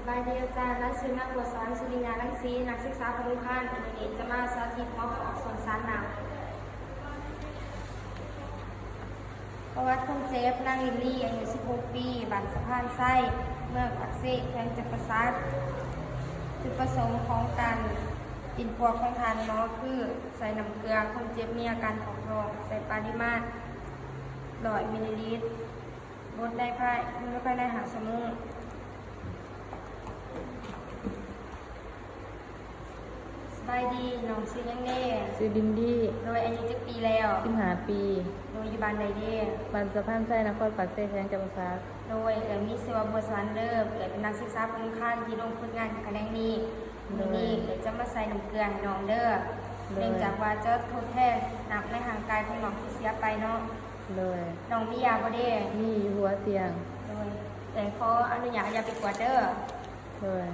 ສະບາຍດີອາຈານ, ລາຍຊື່ນາງ ບົວສານ ສຸລິຍາລັງສີ, ນັກສຶກສາປະຖົມຄານ, ມື້ນີ້ຈະມາສາທິດຫົວຂໍ້ອັກສອນສານນຳ. ປະຫວັດຄົນເຈັບ, ນາງ ລິນລີ ອາຍຸ ສິບຫົກ ປີ, ບ້ານສະພານໄຊ, ເມືອງປາກເຊ, ແຂວງຈຳປາສັກ. ຈຸດປະສົງຂອງການປິ່ນປົວຂອງທ່ານໝໍຄື ໃສ່ນ້ຳເກືອ, ຄົນເຈັບມີອາການຖອກທ້ອງ, ໃສ່ປະລິມານ ຮ້ອຍມິນລີລິດ, ບົດໃນພາຍ ບົດພາຍໃນຫ້າຊົ່ວໂມງ. ສະບາຍດີ, ນ້ອງຊື່ຫຍັງເດ? ຊື່ ລິນລີ. ໂດຍ ອາຍຸຈັກປີແລ້ວ? ສິບຫ້າ ປີ. ໂດຍ ຢູ່ບ້ານໃດເດ? ບ້ານສະພານໄຊ, ນະຄອນປາກເຊ, ແຂວງຈຳປາສັກ. ໂດຍ ເອື້ອຍມີຊື່ວ່າ ບົວສະຫວັນເດີ, ເອື້ອຍເປັນນັກສຶກສາປະຖົມຄານທີ່ລົງຝຶກງານຢູ່ຂະແໜງນີ້. ໂດຍ ມື້ນີ້ເອື້ອຍຈະມາໃສ່ນ້ຳເກືອໃຫ້ນ້ອງເດີ. ໂດຍ ເນື່ອງຈາກວ່າຈະທົດແທນນ້ຳໃນຮ່າງກາຍຂອງນ້ອງທີ່ເສຍໄປເນາະ. ໂດຍ ນ້ອງມີຢາບໍ່ເດ? ມີຢູ່ຫົວຕຽງ. ໂດຍ ເອື້ອຍຂໍອະນຸຍາດເອົາຢາໄປກວດເດີ. ໂດຍ.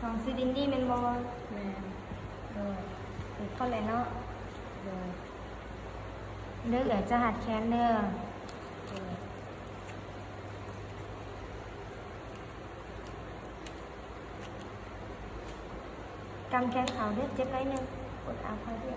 ນ້ອງຊື່ດິນດີແມ່ນບໍ່? ແມ່ນ. ໂດຍ. ຖືກຄົນແລ້ວເນາະ. ໂດຍ. ເດີ ເອື້ອຍຈະຮັດແຂນເດີ. ໂດຍ. ກຳແຂນເຂົ້າເດີ ເຈັບໜ້ອຍໜຶ່ງ ກົດເອົາຄ່ອຍເດີ.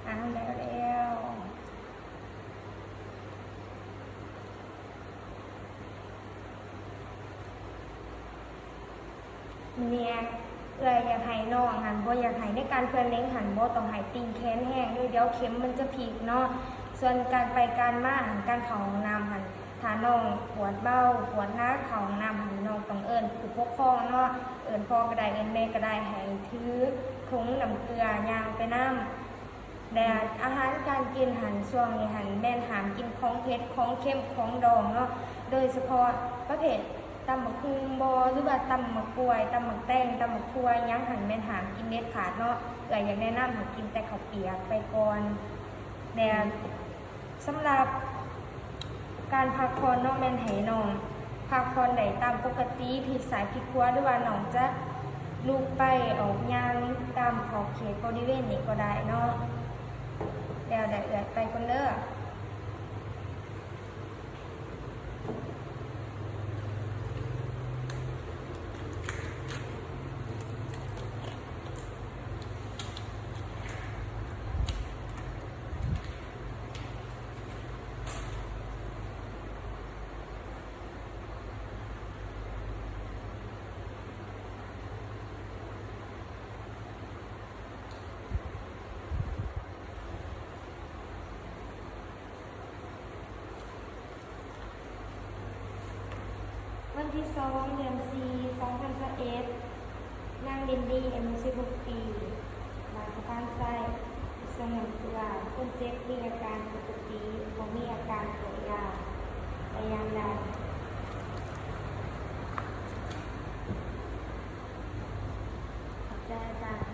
ອ້າວ ແລ້ວ ແລ້ວ. ມື້ນີ້ເອື້ອຍຢາກໃຫ້ນ້ອງຫັ້ນ ບໍ່ຢາກໃຫ້ໃນການເຄື່ອນເຫຼັງຫັ້ນ ບໍ່ຕ້ອງໃຫ້ຕີງແຂນແຮງເດີ ດຽວເຂັມມັນຈະພິກເນາະ. ສ່ວນການໄປການມາຫັ້ນ ການເຂົ້າຫ້ອງນ້ຳຫັ້ນ ຖ້ານ້ອງປວດເບົາ ປວດໜັກ ເຂົ້າຫ້ອງນ້ຳຫັ້ນ ນ້ອງຕ້ອງເອີ້ນຜູ້ປົກຄອງເນາະ ເອີ້ນພໍ່ກໍໄດ້ ເອີ້ນແມ່ກໍໄດ້ ໃຫ້ຖືຖົງນ້ຳເກືອຍ່າງໄປນຳ. ແລະ ອາຫານການກິນຫັ້ນ ຊ່ວງນີ້ຫັ້ນ ແມ່ນຫ້າມກິນຂອງເຜັດ ຂອງເຄັມ ຂອງດອງເນາະ ໂດຍສະເພາະປະເພດຕຳບັກຫຸ່ງບໍ ຫຼືວ່າຕຳໝາກກ້ວຍ ຕຳໝາກແຕງ ຕຳໝາກຖົ່ວຫຍັງຫັ້ນ ແມ່ນຫ້າມກິນເດັດຂາດເນາະ. ເອື້ອຍຢາກແນະນຳໃຫ້ກິນແຕ່ເຂົ້າປຽກໄປກ່ອນ ແລະ ສຳລັບການພັກຜ່ອນເນາະ ແມ່ນໃຫ້ນ້ອງພັກຜ່ອນໄດ້ຕາມປົກກະຕິ ພິກຊ້າຍພິກຂວາ ຫຼືວ່ານ້ອງຈະລຸກໄປອອກຍ່າງຕາມຂອບເຂດບໍລິເວນນີ້ກໍໄດ້ເນາະ. ແລ້ວແຕ່ເອື້ອຍ ໄປກ່ອນເດີ. ວັນທີສອງ ເດືອນສີ່ ສອງພັນຊາວເອັດ ນາງ ລິນດີ ອາຍຸສິບຫົກປີ ບ້ານສະພານໄຊ ສະຫງວນຄືວ່າຄົນເຈັບມີອາການປົກກະຕິ ບໍ່